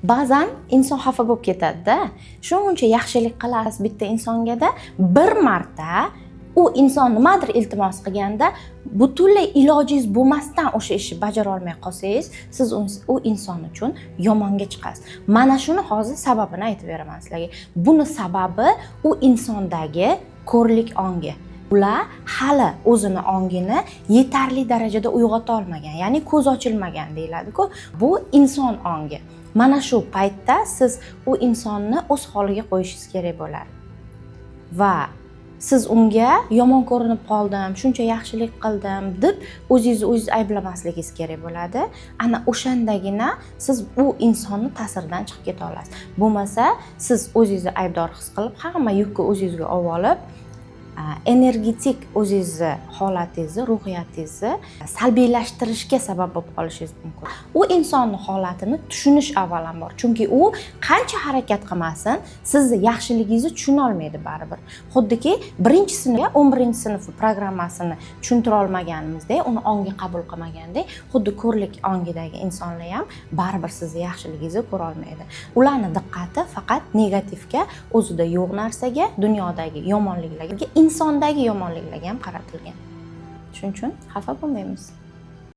Ba'zan inson xafa bo'lib ketadida, shuncha yaxshilik qilasiz bitta insongada, bir marta u inson nimadir iltimos qilganda, butunlay ilojingiz bo'lmasdan o'sha ishni bajara olmay qolsangiz, siz u inson uchun yomonga chiqasiz. Mana shuni hozir sababini aytib beraman sizlarga. Buni sababi u insondagi ko'rlik ongi. Ular hali o'zini ongini yetarli darajada uyg'ota olmagan, ya'ni ko'z ochilmagan deyiladiku, bu inson ongi. Mana shu paytda siz u insonni o'z holiga qo'yishingiz kerak bo'ladi va siz unga yomon ko'rinib qoldim, shuncha yaxshilik qildim deb o'zingizni o'zingiz ayblamasligingiz kerak bo'ladi. Ana o'shandagina siz u insonni ta'siridan chiqib keta olasiz. Bo'lmasa, siz o'zingizni aybdor his qilib, hamma yukni o'zingizga olib olib, energetik o'zingizni holatingizni, ruhiyatingizni salbiylashtirishga sabab bo'lib qolishingiz mumkin. U insonni holatini tushunish avvalambor, chunki u qancha harakat qilmasin, sizni yaxshiligingizni tushuna olmaydi baribir. Xuddiki birinchi sinf, 11-sinf programmasini tushuntira olmaganimizdek, uni ongi qabul qilmagandek, xuddi ko'rlik ongidagi insonlar ham baribir sizni yaxshiligingizni ko'ra olmaydi. Ularni diqqati faqat negativga, o'zida yo'q narsaga, dunyodagi yomonliklarga, insondagi yomonliklarga ham qaratilgan. Shuning uchun xafa bo'lmaymiz.